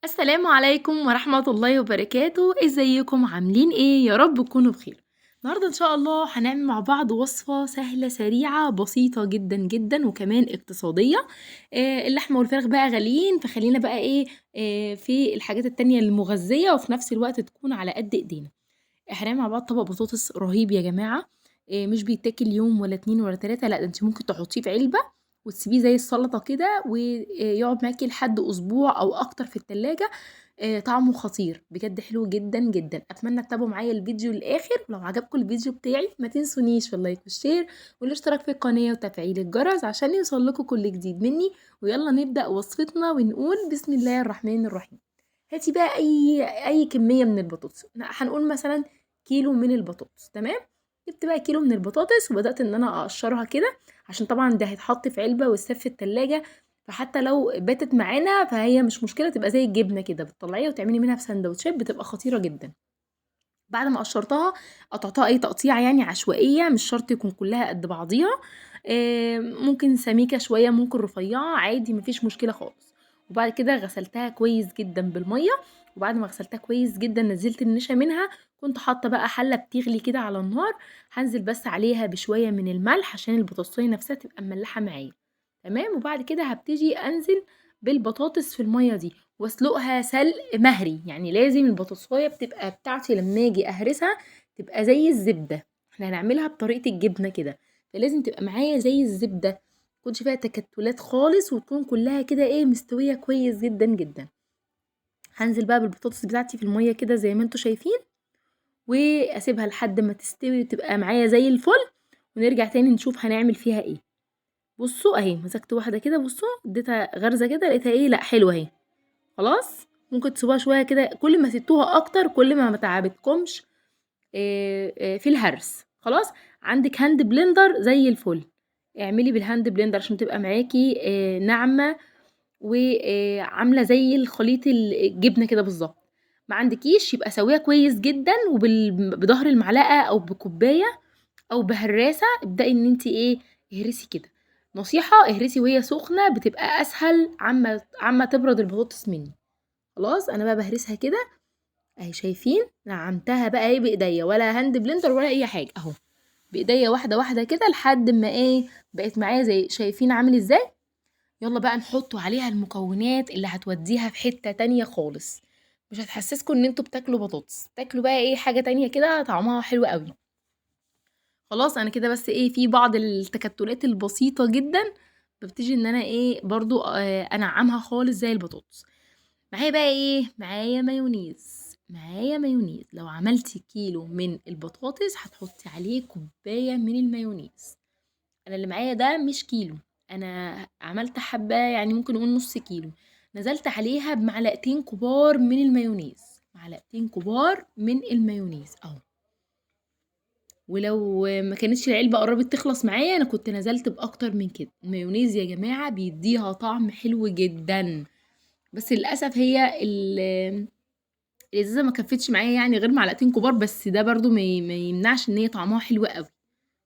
السلام عليكم ورحمة الله وبركاته. ازيكم عاملين ايه؟ يا رب تكونوا بخير. النهارده ان شاء الله هنعمل مع بعض وصفة سهلة سريعة بسيطة جدا جدا وكمان اقتصادية. اللحمة والفراخ بقى غاليين، فخلينا بقى في الحاجات التانية المغذية وفي نفس الوقت تكون على قد ايدينا. هنعمل مع بعض طبق بطاطس رهيب يا جماعة، مش بيتاكل يوم ولا اتنين ولا تلاتة، لا ده انت ممكن تحطيه في علبة وتسيبيه زي السلطة كده ويقعد معاكي لحد أسبوع أو أكتر في التلاجة. طعمه خطير بجد، حلو جدا جدا. أتمنى تتابعوا معايا الفيديو للآخر. لو عجبكم الفيديو بتاعي ما تنسونيش في ال like وال share والاشتراك في القناة وتفعيل الجرس عشان يوصل لكم كل جديد مني. ويلا نبدأ وصفتنا ونقول بسم الله الرحمن الرحيم. هاتي بقى أي كمية من البطاطس، هنقول مثلا كيلو من البطاطس، تمام؟ جبت بقى كيلو من البطاطس وبدأت إن أنا أقشرها كده، عشان طبعا ده هيتحط في علبة ويتساب في التلاجة، فحتى لو باتت معانا فهي مش مشكلة، تبقى زي الجبنة كده، بتطلعيها وتعملي منها في سندوتشات، بتبقى خطيرة جدا. بعد ما قشرتها قطعتها أي تقطيعة عشوائية، مش شرط يكون كلها قد بعضيها، ممكن سميكة شوية ممكن رفيعة، عادي مفيش مشكلة خالص. وبعد كده غسلتها كويس جدا بالمية، وبعد ما غسلتها كويس جدا نزلت النشا منها. كنت حاطة بقى حلة بتغلي كده على النار، هنزل بس عليها بشوية من الملح عشان البطاطساية نفسها تبقى مملحة معايا، تمام؟ وبعد كده هبتدي انزل بالبطاطس في المية دي واسلقها سلق مهري، يعني لازم البطاطساية بتبقى بتاعتي لما اجي اهرسها تبقى زي الزبدة، احنا هنعملها بطريقة الجبنة كده، فلازم تبقى معايا زي الزبدة، متكونش فيها تكتلات خالص، وتكون كلها كده مستوية كويس جدا جدا. هنزل بقى بالبطاطس بتاعتي في المية كده زي ما انتوا شايفين، واسيبها لحد ما تستوي وتبقى معايا زي الفل، ونرجع تاني نشوف هنعمل فيها ايه. بصوا اهي، مسكت واحدة كده، بصوا اديتها غرزة كده، لقيتها لا حلوة اهي. خلاص ممكن تسيبوها شوية كده، كل ما سبتوها اكتر كل ما تعبتكمش، في الهرس. خلاص عندك hand blender زي الفل، اعملي بال hand blender عشان تبقى معاكي، ناعمة وعاملة زي الخليط الجبنة كده بالظبط. ما عندكيش يبقى سويها كويس جدا، بظهر المعلقة او بكوباية او بهراسة، ابدأي ان انتي اهرسي كده. نصيحة اهرسي وهي سخنة، بتبقى اسهل عما تبرد البطاطس مني. خلاص انا بقى بهرسها كده اهي، شايفين نعمتها بقى بايديا، ولا hand blender ولا اي حاجة، اهو بايديا واحدة واحدة كده لحد ما بقت معايا زي شايفين عامل ازاي. يلا بقى نحطوا عليها المكونات اللي هتوديها في حتة تانية خالص، مش هتحسسكم ان انتوا بتاكلوا بطاطس، بتاكلوا بقى حاجة تانية كده طعمها حلو قوي. خلاص انا كده بس في بعض التكتلات البسيطة جدا ببتدي ان انا برضو، انعمها خالص زي البطاطس. معايا بقى ايه؟ معايا مايونيز. معايا مايونيز. لو عملتي كيلو من البطاطس هتحطي عليه كوباية من المايونيز. انا اللي معايا ده مش كيلو، انا عملت حبة ممكن نقول نص كيلو، نزلت عليها بمعلقتين كبار من المايونيز، معلقتين كبار من المايونيز اهو. ولو ما كانتش العلبة قربت تخلص معايا انا كنت نزلت باكتر من كده. المايونيز يا جماعة بيديها طعم حلو جدا، بس للأسف هي الازازة ما كفتش معايا غير معلقتين كبار، بس ده برضو ما يمنعش ان هي طعمها حلو قوي.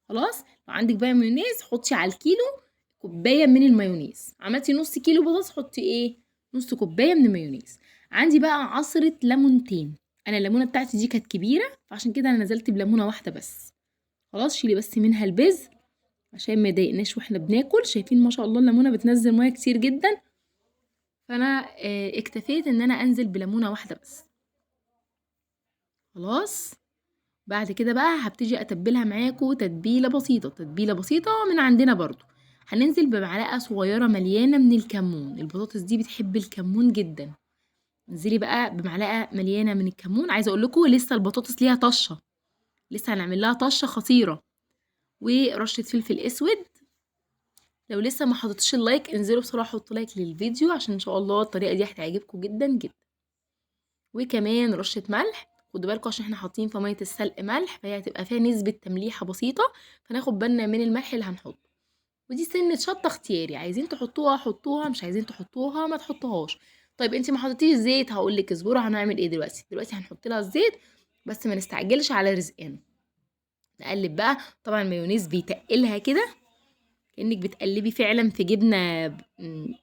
خلاص لو عندك بقى مايونيز حطي على الكيلو كوباية من المايونيز، عملتي نص كيلو بطاطس حطي نص كوباية من المايونيز. عندي بقى عصرة ليمونتين، انا الليمونة بتاعتي دي كانت كبيرة فعشان كده انا نزلت بليمونة واحدة بس. خلاص شيلي بس منها البذر عشان ما يضايقناش واحنا بناكل. شايفين ما شاء الله الليمونة بتنزل مية كتير جدا، فانا، اكتفيت ان انا انزل بليمونة واحدة بس. خلاص بعد كده بقى هبتدي اتبلها معاكم تتبيلة بسيطة، تتبيلة بسيطة من عندنا برضو. هننزل بمعلقة صغيرة مليانة من الكمون، البطاطس دي بتحب الكمون جدا. انزلي بقى بمعلقة مليانة من الكمون. عايزة اقول لكم لسه البطاطس ليها طشة، لسه هنعمل لها طشة خطيرة. ورشة فلفل اسود. لو لسه ما حطيتوش ال like انزلوا بسرعة حطوا like للفيديو عشان ان شاء الله الطريقة دي هتعجبكم جدا جدا. وكمان رشة ملح، خدوا بالكم عشان احنا حاطين في مية السلق ملح فهي هتبقى فيها نسبة تمليحة بسيطة، فناخد بالنا من الملح اللي هنحطه. ودي سنة شطة اختياري، عايزين تحطوها حطوها، مش عايزين تحطوها ما تحطوهاش. طيب انتي ما حطيتيش زيت، هقول لك اصبروا هنعمل ايه دلوقتي. دلوقتي هنحط لها الزيت بس ما نستعجلش على رزقنا. نقلب بقى، طبعا المايونيز بيتقلها كده كأنك بتقلبي فعلا في جبنة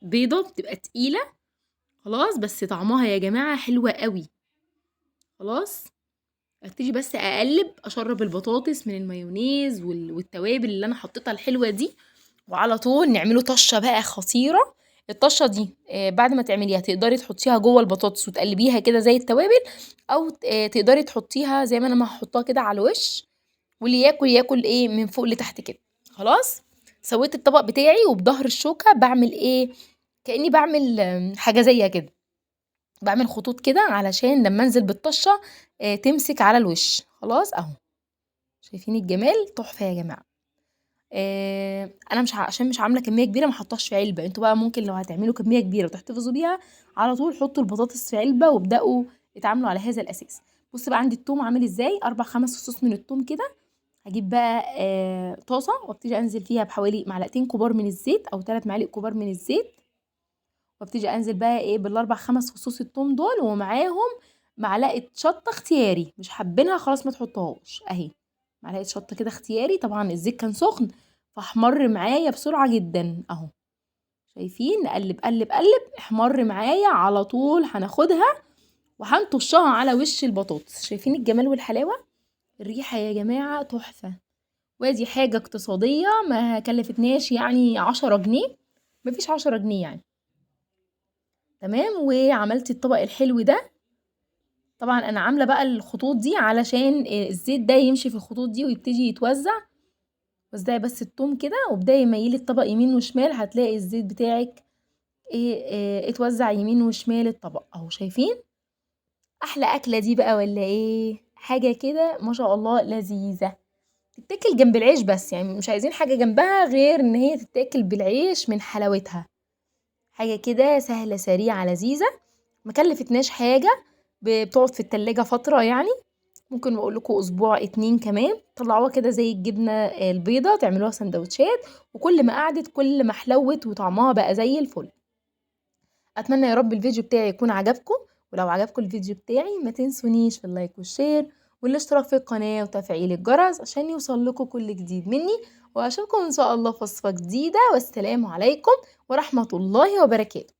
بيضة، بتبقى تقيلة. خلاص، بس طعمها يا جماعة حلوة قوي. خلاص ابتدي بس اقلب، اشرب البطاطس من المايونيز والتوابل اللي انا حطيتها الحلوة دي، وعلى طول نعمله طشه بقى خطيرة. الطشه دي بعد ما تعمليها تقدري تحطيها جوه البطاطس وتقلبيها كده زي التوابل، او تقدري تحطيها زي ما انا ما هحطها كده على الوش، واللي ياكل ياكل ايه من فوق لتحت كده. خلاص سويت الطبق بتاعي، وبظهر الشوكة بعمل ايه، كاني بعمل حاجة زي كده، بعمل خطوط كده علشان لما انزل بالطشه تمسك على الوش. خلاص اهو، شايفين الجمال؟ تحفة يا جماعة. انا مش عشان مش عامله كمية كبيرة ما حطهاش في علبة، انتوا بقى ممكن لو هتعملوا كمية كبيرة وتحتفظوا بيها على طول حطوا البطاطس في علبة وابداوا اتعاملوا على هذا الاساس. بصوا بقى عندي التوم عامل ازاي، 4-5 فصوص من التوم كده. هجيب بقى طاسه وابتدي انزل فيها بحوالي معلقتين كبار من الزيت او 3 معالق كبار من الزيت، وابتدي انزل بقى ايه بالاربع 5 فصوص التوم دول، ومعاهم معلقه شطه اختياري، مش حابينها خلاص ما تحطوهاش، اهي معلقه شطه كده اختياري. طبعا الزيت كان سخن فاحمر معايا بسرعة جدا اهو، شايفين؟ نقلب قلب قلب، احمر معايا على طول. هناخدها وهنطشها على وش البطاطس. شايفين الجمال والحلاوه؟ الريحة يا جماعة تحفة. وادي حاجة اقتصادية ما كلفتناش يعني 10 جنيه، مفيش 10 جنيه يعني. تمام. وعملت الطبق الحلو ده. طبعا انا عامله بقى الخطوط دي علشان الزيت ده يمشي في الخطوط دي ويبتدي يتوزع. وزعي بس التوم كده وابداي ميلي الطبق يمين وشمال، هتلاقي الزيت بتاعك ايه اتوزع يمين وشمال الطبق اهو. شايفين احلى اكله دي بقى ولا ايه؟ حاجة كده ما شاء الله لذيذة، تتاكل جنب العيش بس، يعني مش عايزين حاجة جنبها غير ان هي تتاكل بالعيش من حلاوتها. حاجة كده سهلة سريعة لذيذة، ما كلفتناش حاجة، بتقعد في التلاجة فترة، يعني ممكن اقول لكم اسبوع 2 كمان. طلعوها كده زي الجبنة البيضة، تعملوها سندوتشات، وكل ما قعدت كل ما حلوت وطعمها بقى زي الفل. اتمنى يا رب الفيديو بتاعي يكون عجبكم، ولو عجبكم الفيديو بتاعي ما تنسونيش في ال like وال share والاشتراك في القناة وتفعيل الجرس عشان يوصل لكم كل جديد مني، واشوفكم ان شاء الله في وصفة جديدة. والسلام عليكم ورحمة الله وبركاته.